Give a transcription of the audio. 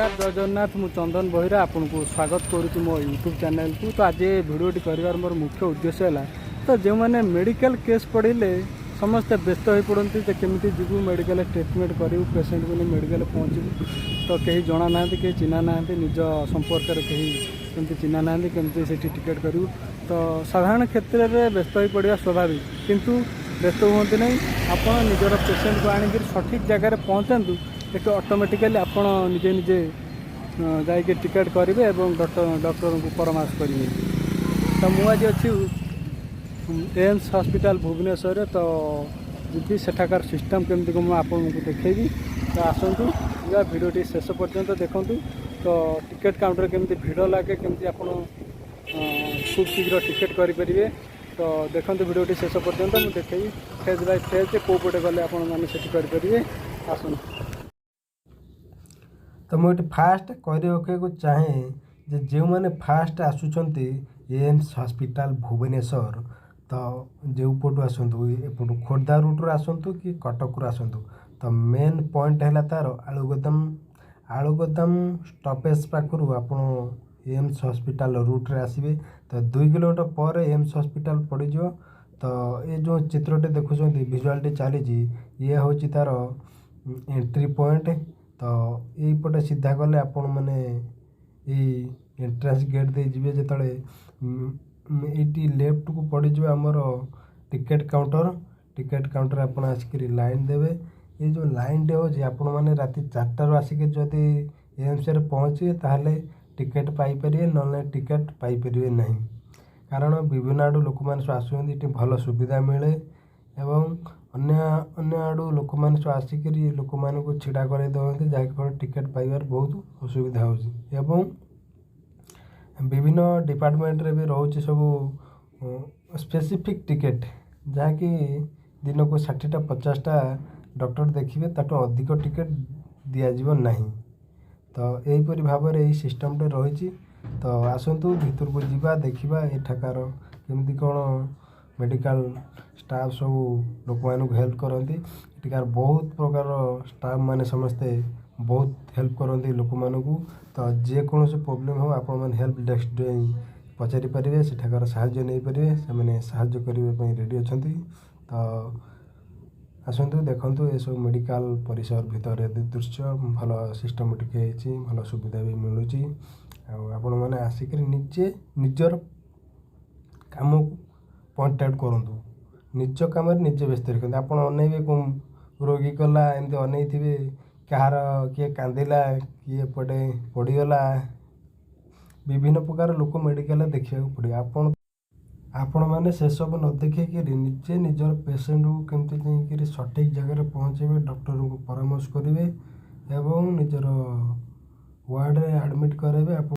ନମସ୍କାର, ଜୟ ଜଗନ୍ନାଥ। ମୁଁ ଚନ୍ଦନ ବହିରା, ଆପଣଙ୍କୁ ସ୍ୱାଗତ କରୁଛି ମୋ ୟୁଟ୍ୟୁବ୍ ଚ୍ୟାନେଲକୁ। ତ ଆଜି ଏ ଭିଡ଼ିଓଟି କରିବାର ମୋର ମୁଖ୍ୟ ଉଦ୍ଦେଶ୍ୟ ହେଲା, ତ ଯେଉଁମାନେ ମେଡ଼ିକାଲ କେସ୍ ପଡ଼ିଲେ ସମସ୍ତେ ବ୍ୟସ୍ତ ହୋଇପଡ଼ନ୍ତି ଯେ କେମିତି ଯିବୁ, ମେଡ଼ିକାଲରେ ଟ୍ରିଟମେଣ୍ଟ କରିବୁ, ପେସେଣ୍ଟକୁ ନେଇ ମେଡ଼ିକାଲରେ ପହଞ୍ଚିବୁ। ତ କେହି ଜଣା ନାହାନ୍ତି, କେହି ଚିହ୍ନା ନାହାନ୍ତି, ନିଜ ସମ୍ପର୍କରେ କେହି କେମିତି ଚିହ୍ନା ନାହାନ୍ତି, କେମିତି ସେଠି ଟିକେଟ୍ କରିବୁ? ତ ସାଧାରଣ କ୍ଷେତ୍ରରେ ବ୍ୟସ୍ତ ହୋଇପଡ଼ିବା ସ୍ୱାଭାବିକ। କିନ୍ତୁ ବ୍ୟସ୍ତ ହୁଅନ୍ତୁ ନାହିଁ। ଆପଣ ନିଜର ପେସେଣ୍ଟକୁ ଆଣିକିରି ସଠିକ୍ ଜାଗାରେ ପହଞ୍ଚାନ୍ତୁ। ଦେଖିବେ, ଅଟୋମେଟିକାଲି ଆପଣ ନିଜେ ନିଜେ ଯାଇକି ଟିକେଟ୍ କରିବେ ଏବଂ ଡକ୍ଟରଙ୍କୁ ପରାମର୍ଶ କରିବେ। ତ ମୁଁ ଆଜି ଅଛି ଏମ୍ସ ହସ୍ପିଟାଲ ଭୁବନେଶ୍ୱରରେ। ତ ଯିବି, ସେଠାକାର ସିଷ୍ଟମ୍ କେମିତି କ'ଣ ମୁଁ ଆପଣଙ୍କୁ ଦେଖେଇବି। ତ ଆସନ୍ତୁ ଯିବା, ଭିଡ଼ିଓଟି ଶେଷ ପର୍ଯ୍ୟନ୍ତ ଦେଖନ୍ତୁ। ତ ଟିକେଟ୍ କାଉଣ୍ଟରରେ କେମିତି ଭିଡ଼ ଲାଗେ, କେମିତି ଆପଣ ଖୁବ୍ ଶୀଘ୍ର ଟିକେଟ୍ କରିପାରିବେ, ତ ଦେଖନ୍ତୁ ଭିଡ଼ିଓଟି ଶେଷ ପର୍ଯ୍ୟନ୍ତ। ମୁଁ ଦେଖେଇବି ଫେଜ୍ ବାଇ ଫେଜ୍ କେଉଁ ପଟେ ଗଲେ ଆପଣମାନେ ସେଠି କରିପାରିବେ। ଆସନ୍ତୁ। ତ ମୁଁ ଏଠି ଫାଷ୍ଟ କହି ରଖିବାକୁ ଚାହେଁ ଯେ ଯେଉଁମାନେ ଫାଷ୍ଟ ଆସୁଛନ୍ତି ଏମ୍ସ ହସ୍ପିଟାଲ ଭୁବନେଶ୍ୱର, ତ ଯେଉଁ ପଟୁ ଆସନ୍ତୁ, ଏପଟୁ ଖୋର୍ଦ୍ଧା ରୁଟ୍ରୁ ଆସନ୍ତୁ କି କଟକରୁ ଆସନ୍ତୁ, ତ ମେନ୍ ପଏଣ୍ଟ ହେଲା ତା'ର ଆଳୁଗୋଦାମ। ଆଳୁଗୋଦାମ ଷ୍ଟପେଜ୍ ପାଖରୁ ଆପଣ ଏମ୍ସ ହସ୍ପିଟାଲ ରୁଟ୍ରେ ଆସିବେ, ତ 2 କିଲୋମିଟର ପରେ ଏମ୍ସ ହସ୍ପିଟାଲ ପଡ଼ିଯିବ। ତ ଏ ଯେଉଁ ଚିତ୍ରଟି ଦେଖୁଛନ୍ତି, ଭିଜୁଆଲଟି ଚାଲିଛି, ଇଏ ହେଉଛି ତା'ର ଏଣ୍ଟ୍ରି ପଏଣ୍ଟ। ତ ଏଇପଟେ ସିଧା ଗଲେ ଆପଣମାନେ ଏଇ ଏଣ୍ଟ୍ରାନ୍ସ ଗେଟ୍ ଦେଇ ଯିବେ ଯେତେବେଳେ, ଏଇଠି ଲେଫ୍ଟକୁ ପଡ଼ିଯିବ ଆମର ଟିକେଟ୍ କାଉଣ୍ଟର। ଟିକେଟ୍ କାଉଣ୍ଟର ଆପଣ ଆସିକିରି ଲାଇନ୍ ଦେବେ। ଏଇ ଯେଉଁ ଲାଇନ୍ଟି ହେଉଛି, ଆପଣମାନେ ରାତି 4ଟାରୁ ଆସିକି ଯଦି ଏମ୍ସରେ ପହଞ୍ଚିବେ, ତାହେଲେ ଟିକେଟ୍ ପାଇପାରିବେ, ନହେଲେ ଟିକେଟ୍ ପାଇପାରିବେ ନାହିଁ। କାରଣ ବିଭିନ୍ନ ଆଡ଼ୁ ଲୋକମାନେ ସବୁ ଆସୁଛନ୍ତି, ଏଠି ଭଲ ସୁବିଧା ମିଳେ ଏବଂ ଅନ୍ୟ ଅନ୍ୟ ଆଡ଼ୁ ଲୋକମାନେ ସବୁ ଆସିକିରି ଲୋକମାନଙ୍କୁ ଛିଡ଼ା କରାଇ ଦେଉଛନ୍ତି, ଯାହାକି ଫଳରେ ଟିକେଟ୍ ପାଇବାରେ ବହୁତ ଅସୁବିଧା ହେଉଛି। ଏବଂ ବିଭିନ୍ନ ଡିପାର୍ଟମେଣ୍ଟରେ ବି ରହୁଛି ସବୁ ସ୍ପେସିଫିକ୍ ଟିକେଟ୍, ଯାହାକି ଦିନକୁ 60ଟା 50ଟା ଡକ୍ଟର ଦେଖିବେ, ତାଠୁ ଅଧିକ ଟିକେଟ୍ ଦିଆଯିବ ନାହିଁ। ତ ଏହିପରି ଭାବରେ ଏଇ ସିଷ୍ଟମ୍ଟି ରହିଛି। ତ ଆସନ୍ତୁ ଭିତରକୁ ଯିବା, ଦେଖିବା ଏଠାକାର କେମିତି କ'ଣ ମେଡ଼ିକାଲ ଷ୍ଟାଫ୍ ସବୁ ଲୋକମାନଙ୍କୁ ହେଲ୍ପ କରନ୍ତି। ଏଠିକାର ବହୁତ ପ୍ରକାର ଷ୍ଟାଫ୍ ମାନେ ସମସ୍ତେ ବହୁତ ହେଲ୍ପ କରନ୍ତି ଲୋକମାନଙ୍କୁ। ତ ଯେକୌଣସି ପ୍ରୋବ୍ଲେମ୍ ହଉ, ଆପଣମାନେ ହେଲ୍ପ ଡେସ୍କ ଯାଇ ପଚାରି ପାରିବେ, ସେଠାକାର ସାହାଯ୍ୟ ନେଇପାରିବେ। ସେମାନେ ସାହାଯ୍ୟ କରିବା ପାଇଁ ରେଡ଼ି ଅଛନ୍ତି। ତ ଆସନ୍ତୁ, ଦେଖନ୍ତୁ ଏସବୁ ମେଡ଼ିକାଲ ପରିସର ଭିତରେ ଦୃଶ୍ୟ। ଭଲ ସିଷ୍ଟମେଟିକ୍ ହେଇଛି, ଭଲ ସୁବିଧା ବି ମିଳୁଛି। ଆଉ ଆପଣମାନେ ଆସିକରି ନିଜେ ନିଜର କାମକୁ ପଏଣ୍ଟ ଆଉଟ୍ କରନ୍ତୁ। ନିଜ କାମରେ ନିଜେ ବ୍ୟସ୍ତ ରଖନ୍ତୁ। ଆପଣ ଅନେଇବେ, କେଉଁ ରୋଗୀ ଗଲା, ଏମିତି ଅନେଇଥିବେ, କାହାର କିଏ କାନ୍ଦିଲା, କିଏ ଏପଟେ ପଡ଼ିଗଲା, ବିଭିନ୍ନ ପ୍ରକାର ଲୋକ ମେଡ଼ିକାଲରେ ଦେଖିବାକୁ ପଡ଼ିବ। ଆପଣମାନେ ସେସବୁ ନ ଦେଖିକିରି ନିଜେ ନିଜର ପେସେଣ୍ଟକୁ କେମିତି ଯାଇକିରି ସଠିକ୍ ଜାଗାରେ ପହଞ୍ଚାଇବେ, ଡକ୍ଟରଙ୍କୁ ପରାମର୍ଶ କରିବେ ଏବଂ ନିଜର ୱାର୍ଡ଼ରେ ଆଡ଼ମିଟ୍ କରାଇବେ ଆପଣ।